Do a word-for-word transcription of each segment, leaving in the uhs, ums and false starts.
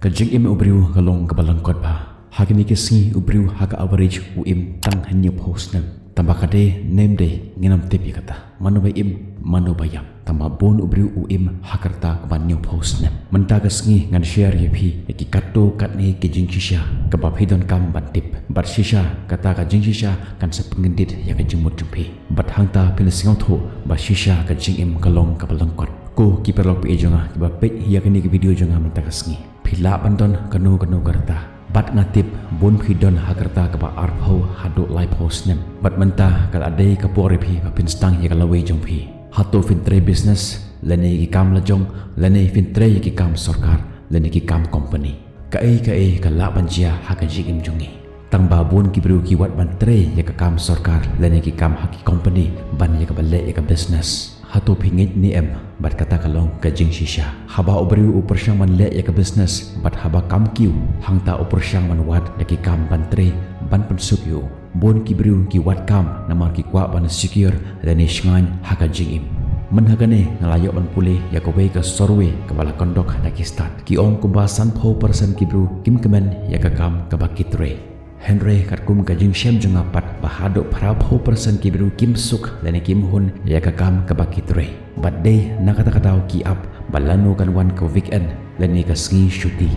Ka jingim u briew ka long kaba lyngkot bha. Ha kine ki sngi u briew ha ka average u im tang hynñiewphew snem. Tangba ka dei ne ym dei ngin ym tip ïa kata. Mano ba im, mano ba ïap. Tangba bun u briew u im ha ka rta kaba hynñiewphew snem. Mynta ka sngi ngan share ïa phi ïa ki katto katne ki jingshisha kaba phi donkam ban tip. Bad shisha kata ka jingshisha kan sa pynkyndit ïa ka jingmut jong phi. Bad hangta phin sngewthuh ba shisha ka jingim ka long kaba lyngkot. Ko ki paralok phi jong nga kiba peit ïa kane ka video jong nga mynta ka sngi, phi lah ban don kano kano ka rta. Bad nga tip bun phi don ha ka rta kaba arphew haduh laiphew snem. Bad mynta ka la dei ka por ïa phi ba phin sdang ïa ka lawei jong phi. Hato phin trei business, lane ki kam lajong, lane phin trei ki kam sorkar, lane ki kam company. Kaei kaei ka lah ban jia ha ka jingim jong ngi. Tangba bun ki briew ki wad ban trei ïa ka kam sorkar lane ki kam ha ki company ban ïa kaba leh ïa ka business. Hato phi ngeit ne em? Bad kata ka long ka jingshisha. Haba u briew u pyrshang ban leh ïa ka business bad haba kam kiew, hangta u pyrshang ban wad da ki kam ban trei ban pynsuk ïa u. Bun ki briew ki wad kam namar ki kwah ban secure lane shngaiñ ha ka jingim. Myn ha kane nga la ïoh ban pule ïa kawei ka survey kaba la conduct da ki stad. Ki ong kumba sanphew percent ki briew kim kmen ïa ka kam kaba ki trei. Hynrei katkum ka jingshem jong nga pat ba haduh phraphew percent ki briew kim suk lane kim hun ïa ka kam kaba ki trei. Bad dei na kata ka daw ki ap ba lano kan wan ka weekend lane ka sngi shuti.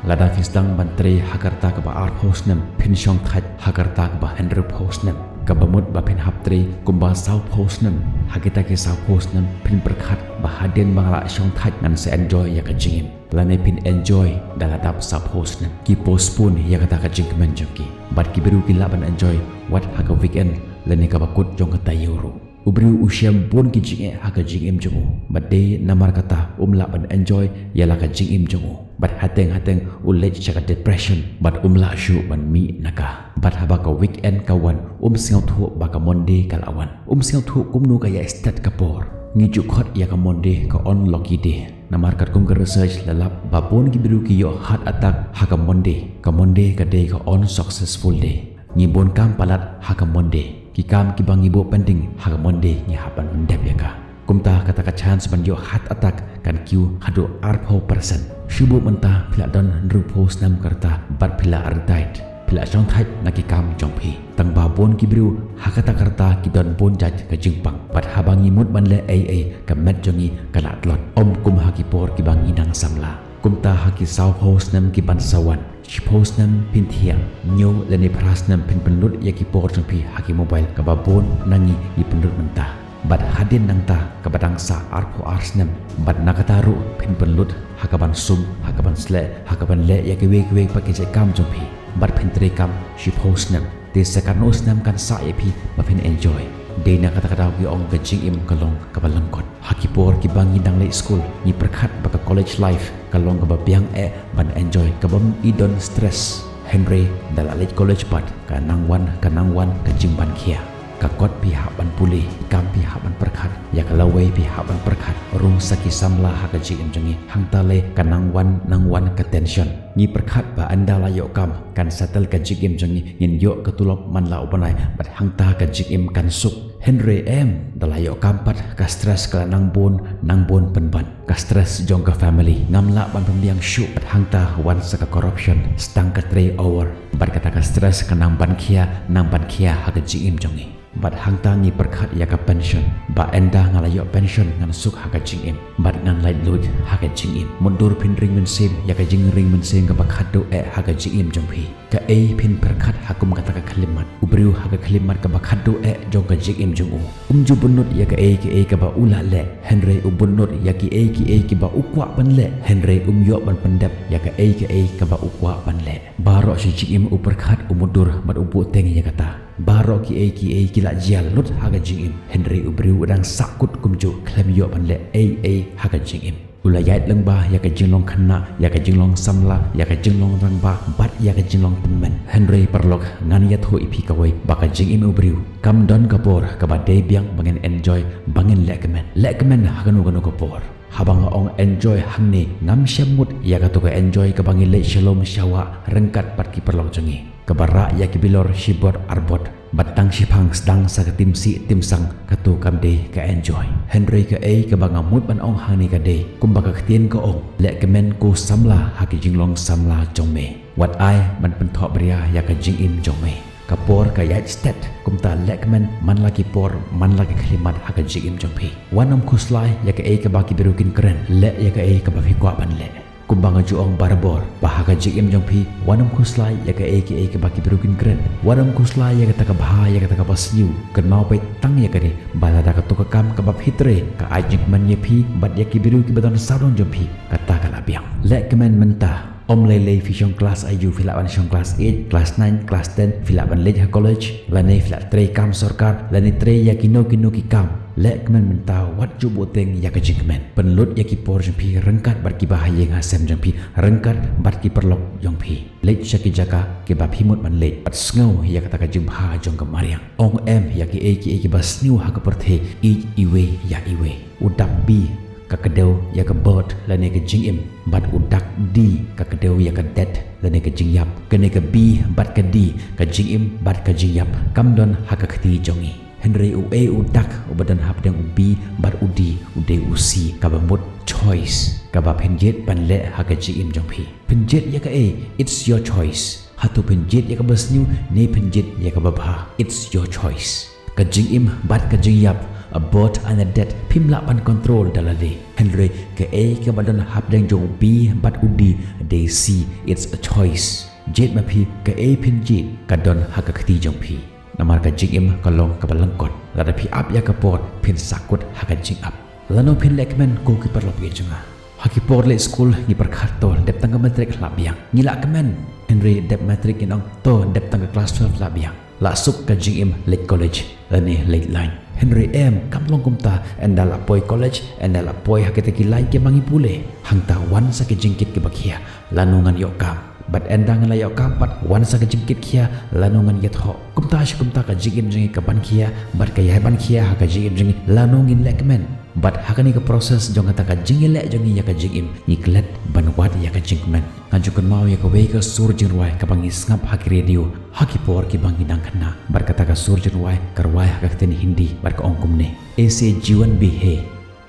Lada phi sdang ban trei ha ka rta kaba arphew snem, phin shongthait ha ka rta kaba hynriewphew snem. Kaba mut ba phin hap trei kumba sawphew snem. Ha kita ki sawphew snem phin pyrkhat ba hadien ba nga la shongthait ngan sa enjoy ïa ka jingim. Lane phin enjoy da la dap sawphew snem. Ki postpone ïa kata ka jingkmen jong ki. Bad ki briew ki lah ban enjoy wat ha ka weekend lane kaba kut jong ka taïew ruh. U briew u shem bun ki jingeh ha ka jingim jong u. Bad dei namar kata um lah ban enjoy ïa la ka jingim jong u. Bad hateng hateng u leit sha ka depression bad um lah shuh ban mih na ka. Bad haba ka weekend ka wan um sngewthuh ba ka Monday ka la wan. Um sngewthuh kumno ka ïa extend ka por. Ngi ju khot ïa ka Monday ka unlucky day. Namar katkum ka research la lap ba bun ki briew ki ïoh heart attack ha ka Monday. Ka Monday ka dei ka unsuccessful day. Ngi bun kam palat ha ka Monday. Ki kam kiba ngi buh pending ha ka Monday ngi hap ban pyndep ïa ka. Kumta kata ka chance ban ïoh heart attack kan kiew haduh arphew percent. Shu buh mynta phi la don hynriewphew snem ka rta bad phi la retired. Phi la shongthait na ki kam jong phi. Tangba bun ki briew ha kata ka rta ki don bun jait ka jingpang. Bad haba ngi mut ban leh ei ei ka met jong ngi ka la tlot. Ym kum ha ki por kiba ngi dang samla. Kumta ha ki sawphew snem ki ban sa wan. Shiphew snem phin thiah. Hynñiew lane phra snem phin pynlut ïa ki por jong phi ha ki mobile kaba bun na ngi ngi pynlut mynta. Bad hadien nangta kaba dang sah arphew ar snem. Bad na kata ruh phin pynlut ha kaban sum, ha kaban sleh, ha kaban leh ïa kiwei kiwei pat ki jait kam jong phi. Bad phin trei kam shiphew snem. Te sa katno snem kan sah ïa phi ba phin enjoy. Dei na kata ka daw ki ong ka jingim ka long kaba lyngkot. Ha ki por kiba ngi dang leit skul ngi pyrkhat ba ka college life ka long kaba biang eh ban enjoy kaba ym i don stress. Hynrei da la leit college pat ka nang wan, ka nang wan ka jingban khia. Ka kot phi hap ban pule, kam phi hap ban pyrkhat, ïa ka lawei phi hap ban pyrkhat. Rung sa ki samla ha ka jingim jong ngi. Hangta lei ka nang wan, nang wan ka tension. Ngi pyrkhat ba ynda la ïoh kam kan settle ka jingim jong ngi, ngin ïoh ka tulop man la u bnai bad hangta ka jingim kan suk. Hynrei em, da la ïoh kam pat ka stress ka la nang bun, nang bun pynban. Ka stress jong ka family ngam lah ban pynbiang shuh bad hangta wan sa ka corruption, sdang ka trei over. Bad kata ka stress ka nang ban khia, nang ban khia ha ka jingim jong ngi. Bad hangta ngi pyrkhat ïa ka pension. Ba ynda nga la ïoh pension ngan suk ha ka jingim. Bad ngan laitluid ha ka jingim. Mutdur phin ring mynsiem ïa ka jingring mynsiem kaba khadduh eh ha ka jingim jong phi. Kaei phin pyrkhat ha kum kata ka khyllipmat. U briew ha ka khyllipmat kaba khadduh eh jong ka jingim jong u. Um ju bynnud ïa kaei kaei kaba u la leh. Hynrei u bynnud ïa kiei kiei kiba u kwah ban leh. Hynrei um ïoh ban pyndep ïa kaei kaei kaba u kwah ban leh. Baroh shi jingim u pyrkhat, u mutdur bad u buhteng ïa kata. Baroh kiei kiei ki la jia lut ha ka jingim. Hynrei u briew u dang sahkut kumjuh khlem ïoh ban leh ei ei ha ka jingim. U la ïaid lyngba ïa ka jinglong khynnah, ïa ka jinglong samla, ïa ka jinglong rangbah bad ïa ka jinglong pynmynmen. Hynrei paralok, ngan ïathuh ïa phi kawei ba ka jingim u briew kam don ka por kaba dei biang ba ngin enjoy, ba ngin lehkmen. Lehkmen ha kano kano ka por. Haba nga ong enjoy hangne ngam shym mut ïa kato ka enjoy kaba ngi leit sha lum sha wah ryngkat bad ki paralok jong ngi. Kaba rah ïa ki bilor shibor arbor, bad tang shiphang sdang sa ka timsih timsang, kato kam dei ka enjoy. Hynrei kaei kaba nga mut ban ong hangne ka dei, kumba ka ktien ka ong, leh kmen ko samla ha ki jinglong samla jong me. Wat ai ban pynthohbria ïa ka jingim jong me. Ka por ka ïaid stet, kumta leh kmen man la ki por, man la ki khyllipmat ha ka jingim jong phi. Wat nym khuslai ïa kaei kaba ki briew kin kren, leh ïa kaei kaba phi kwah ban leh. Kumba nga ju ong barabor, ba ha ka jingim jong phi, wat nym khuslai ïa kaei kaei kaba ki briew kin kren. Wat nym khuslai ïa kata ka bha, ïa kata kaba sniew. Kynmaw beit tang ïa kane, ba lada kato ka kam kaba phi trei ka ai jingkmen ïa phi bad ïa ki briew kiba don sawdong jong phi, kata ka la biang. Leh kmen mynta. Ym lei lei phi shong klas aiu, phi lah ban shong klas eight, klas nine, klas ten, phi lah ban leit ha college, lane phi lah trei kam sorkar, lane trei ïa kino kino ki kam. Leh kmen mynta, wat ju buteng ïa ka jingkmen. Pynlut ïa ki por jong phi ryngkat bad kiba ha ïing ha sem jong phi, ryngkat bad ki paralok jong phi. Leit sha ki jaka kiba phi mut ban leit, bad sngew ïa kata ka jingbha jong ka mariang. Ong em ïa kiei kiei kiba sniew ha ka pyrthei, ïeit iwei ïa iwei. U dak B ka kdew ïa ka bird lane ka jingim, bad u dak D ka kdew ïa ka death lane ka jingïap. Kane ka B bad ka D, ka jingim bad ka jingïap, kam don ha ka kti jong ngi. Hynrei uei u dak uba don hapdeng u B bad u D? U dei u C, kaba mut choice, kaba phin jied ban leh ha ka jingim jong phi. Phin jied ïa kaei, it's your choice. Hato phin jied ïa kaba sniew ne phin jied ïa kaba bha, it's your choice. Ka jingim bad ka jingïap, a birth and a death, phim lah ban control da lade. Hynrei kaei kaba don hapdeng jong u B bad u D, dei C, it's a choice. Jied ma phi kaei phin jied, ka don ha ka kti jong phi. Namar ka jingim ka long kaba lyngkot. Lada phi ap ïa ka por, phin sahkut ha ka jingap. Lano phin leh kmen, ko ki paralok jong nga? Ha ki por leit skul ngi pyrkhat, to dep tang ka matric la biang, ngi lah kmen. Hynrei dep matric ngin ong, to dep tang ka klas twelve la biang, la suk ka jingim leit college lane leit line. Hynrei em, kam long kumta. Ynda la poi college, ynda la poi ha kita ki line kiba ngi pule, hangta wan sa ki jingkit kiba khia, lano ngan ïoh kam. Bad ynda ngan la ïoh kam pat, wan sa ka jingkit khia, lano ngan ïathoh. Kumta shi kumta ka jingim jong ngi ka ban khia bad ka ïai ban khia ha ka jingim jong ngi, lano ngin leh kmen. Bad ha kane ka process jong kata ka jingïaleh jong ngi ïa ka jingim, ngi klet ban wad ïa ka jingkmen. Nga ju kynmaw ïa kawei ka sur jingrwai kaba ngi sngap ha ki radio ha ki por kiba ngi dang khynnah. Bad kata ka sur jingrwai ka rwai ha ka ktien Hindi bad ka ong kumne: ऐसे जीवन भी है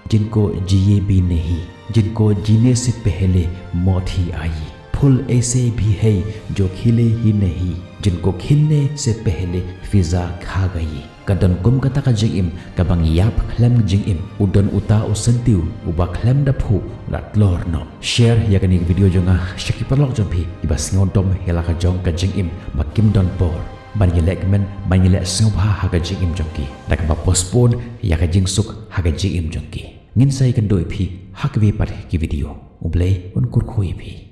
जिनको जिए भी नहीं, जिनको जीने से पहले मौत ही आई। फूल ऐसे भी है जो खिले ही नहीं, जिनको खिलने से पहले फिजा खा गई। Ka don kum kata ka jingim kaba ngi ïap khlem jingim. U don uta u syntiew uba khlem da phuh la tlor noh. Share ïa kane ka video jong nga sha ki paralok jong phi kiba sngewdom ïa la ka jong ka jingim ba kim don por ban ïaleh kmen, ban ïaleh sngewbha ha ka jingim jong ki, da kaba postpone ïa ka jingsuk ha ka jingim jong ki. Ngin sa ïakynduh ïa phi ha kiwei pat ki video. U Blei un kyrkhu ïa phi.